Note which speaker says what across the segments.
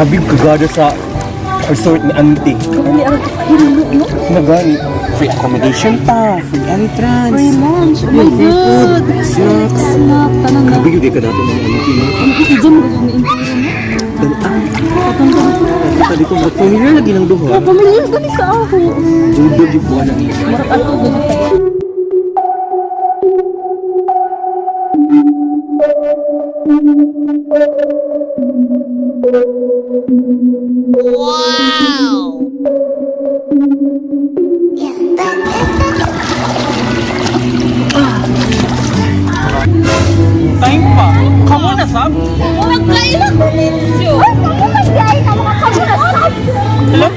Speaker 1: Grabe kagada sa resort ni Auntie.
Speaker 2: Gani ang hinulo, no?
Speaker 1: Nagani. Free accommodation pa, free entrance.
Speaker 2: Free lunch. Oh my
Speaker 1: Free food,
Speaker 2: God.
Speaker 1: snacks.
Speaker 2: Snack, tanan na.
Speaker 1: Grabe yun ka dato mga auntie, no?
Speaker 2: Ang idiyan mo ni intiro mo.
Speaker 1: Ah, sabi ko, familiar lagi ng duha.
Speaker 2: Oh, pamilyar gani sa ako.
Speaker 1: Dudog yung buwan ng
Speaker 2: Murag ato gani.
Speaker 1: Time pa. Kamo na, sab?
Speaker 2: Murag kaila ko ninyo. Ay, kamo man gay na mga kamo na sab.
Speaker 1: Hello?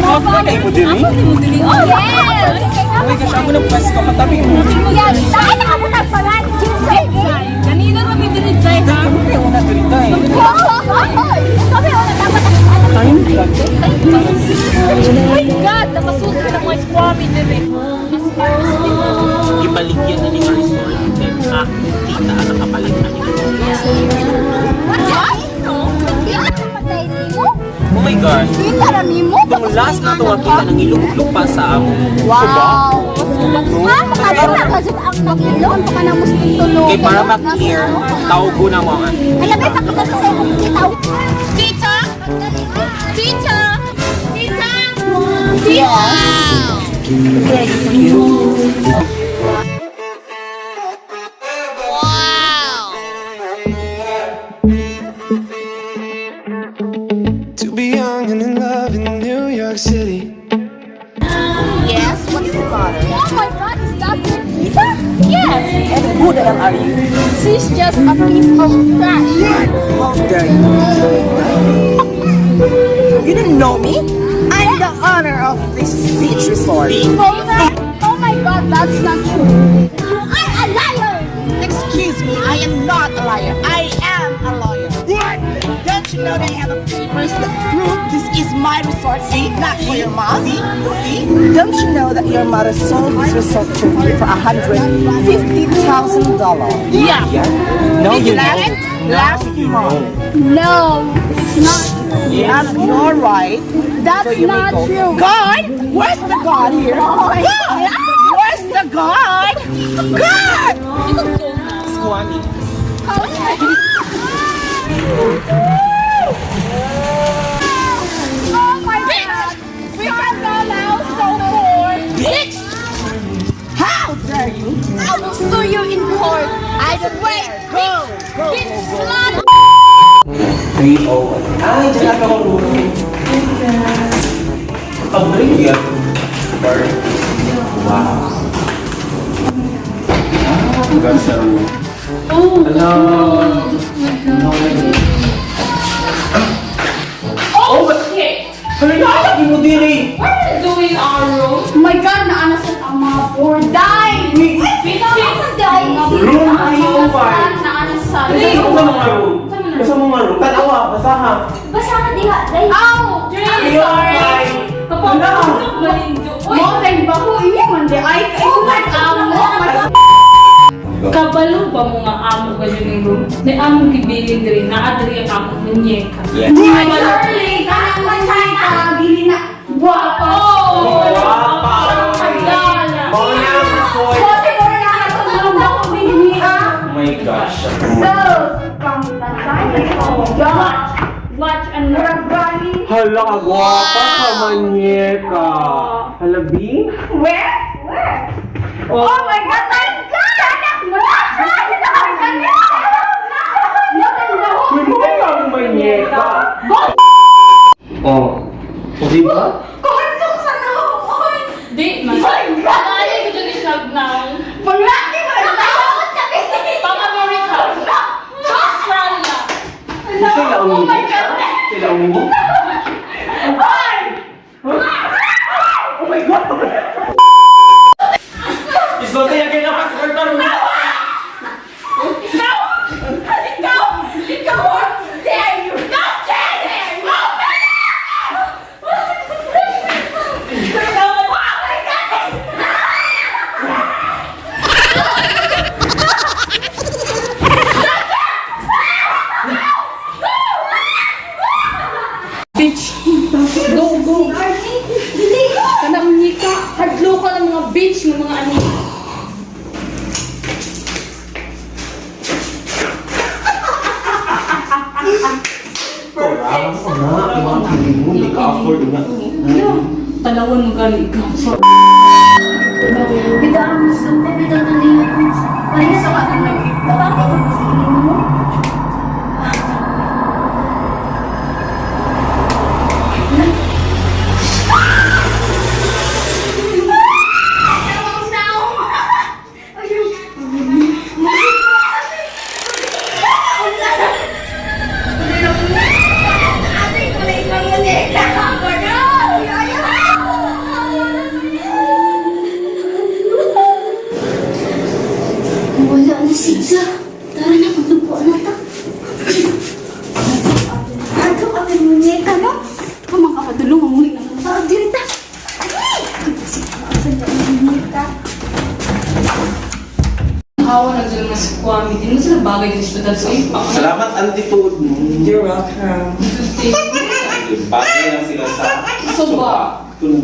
Speaker 1: Ako na imo diri?
Speaker 2: Ako ni mo diri. Oh, yes.
Speaker 1: Uy, kasi ako ng pwesto katabi mo.
Speaker 2: Yes, tayo nakabutang pangan. Kanina kami diri Jai ha.
Speaker 1: Kamo kayo una diri tay.
Speaker 2: Kami una dapat ang
Speaker 1: Time pa.
Speaker 2: Oh my God, nakasuot ko ng mga squammy diri.
Speaker 3: Ibaligyan na ni nga resort. Then, ah, tita, ang nakapalit na ni Oh my gosh. Itong last na to, kita nang iluglupa pa sa among
Speaker 2: Wow! Ha? Makadala ka dyan ang nangilon. Baka na musting tulog.
Speaker 3: Kay para ma-clear, tawgo na mo ang auntie.
Speaker 2: Alam mo, pakita ko sa imong tita. Tita! Tita! Tita! Tita!
Speaker 4: To be young and in love in New York City.
Speaker 5: Yes, what's the matter?
Speaker 2: Oh my God, is that your tita? Yes!
Speaker 5: And who the hell are you?
Speaker 2: She's just a piece of trash.
Speaker 5: How dare you? You didn't know me? I'm the owner of this beach resort.
Speaker 2: Oh my God, that's not true. You are a liar!
Speaker 5: Excuse me, I am not a liar. I am a lawyer. What? Don't you know that I have a papers that prove this is my resort, see? Not for your mom. See? See? Don't you know that your mother sold this resort to me for $150,000?
Speaker 2: Yeah.
Speaker 1: Yeah. Now you know.
Speaker 5: Last month.
Speaker 2: No, it's not true.
Speaker 5: Yes, you're right.
Speaker 2: That's
Speaker 5: So you may
Speaker 2: not
Speaker 5: go.
Speaker 2: true.
Speaker 5: God? Where's the God here? God! Where's the God? God!
Speaker 3: Squammy.
Speaker 2: Oh my God! We can go now, so poor. Bitch!
Speaker 5: How dare you?
Speaker 2: I will sue you in court. I wait,
Speaker 5: Go! Go!
Speaker 2: bitch, slut.
Speaker 1: 301. Ay, dyan ako ang room. Pag-drink yan. Bar. Wow. Ah, ganda room.
Speaker 2: Oh,
Speaker 1: Hello.
Speaker 6: Oh, shit!
Speaker 1: Hala, naalagi mo diri.
Speaker 6: What are you doing in our room?
Speaker 2: Oh my God, naanasan ang mga borday!
Speaker 6: Bitches!
Speaker 1: Room 305.
Speaker 2: Naanasan.
Speaker 1: Basta mo mga room. Basta mo mga room. Tanawa, basaha.
Speaker 2: Basta ka diha, day. Ow!
Speaker 6: Sorry! Kapag malinjo. Uy!
Speaker 2: Mo tayong bako ini man di ay kay amo.
Speaker 6: Kabalo ba mo nga amo ka dyan yung room? Ni among gibilin diri, naa diri ang among munyeka.
Speaker 1: Yes.
Speaker 2: Darling, kanang man ka dili na guwapa.
Speaker 6: Oh!
Speaker 1: Guwapa.
Speaker 6: Dala!
Speaker 1: Mao na ang resort.
Speaker 2: Kasi mo na sa room ako dinhi ah.
Speaker 1: Oh my gosh.
Speaker 2: So, pang
Speaker 6: Watch! Watch and learn.
Speaker 1: Hala, kagwapa ka, manyeka. Hala, B?
Speaker 2: Where? Where? Oh my God! My God! Anak mo!
Speaker 1: Pwede ka ang manyeka. Oh. O, diba?
Speaker 2: Kuhantok sa noo!
Speaker 6: Di, man.
Speaker 2: My God!
Speaker 6: Ay, ko dyan i-shove now.
Speaker 2: Panglaki mo na!
Speaker 6: Pang America. Australia.
Speaker 1: Sila ang
Speaker 2: Oh my God!
Speaker 1: Sila ang mo?
Speaker 2: Ay!
Speaker 1: Oh my God! Islo tayo.
Speaker 3: Na, mga piling mo, hindi ka afford na.
Speaker 6: Yeah. Talawan mo gani ikaw.
Speaker 2: Bida ang suka, bida na niya. Ay, sa ka na. Bakit ko sa imo? Wala na siya. Tara na, maglupo na ta. Ato kami muñeca, no?
Speaker 6: Kamang kapadulong ang muli na.
Speaker 2: Ah, diri ta. Ay! Asa dyan ang muñeca?
Speaker 6: Hawa na dyan mas kwami. Di mo sila bagay din sa sa ipa.
Speaker 3: Salamat, auntie tuod mo.
Speaker 5: You're welcome.
Speaker 3: Bagay lang sila sa
Speaker 6: Suba.
Speaker 3: Tulong.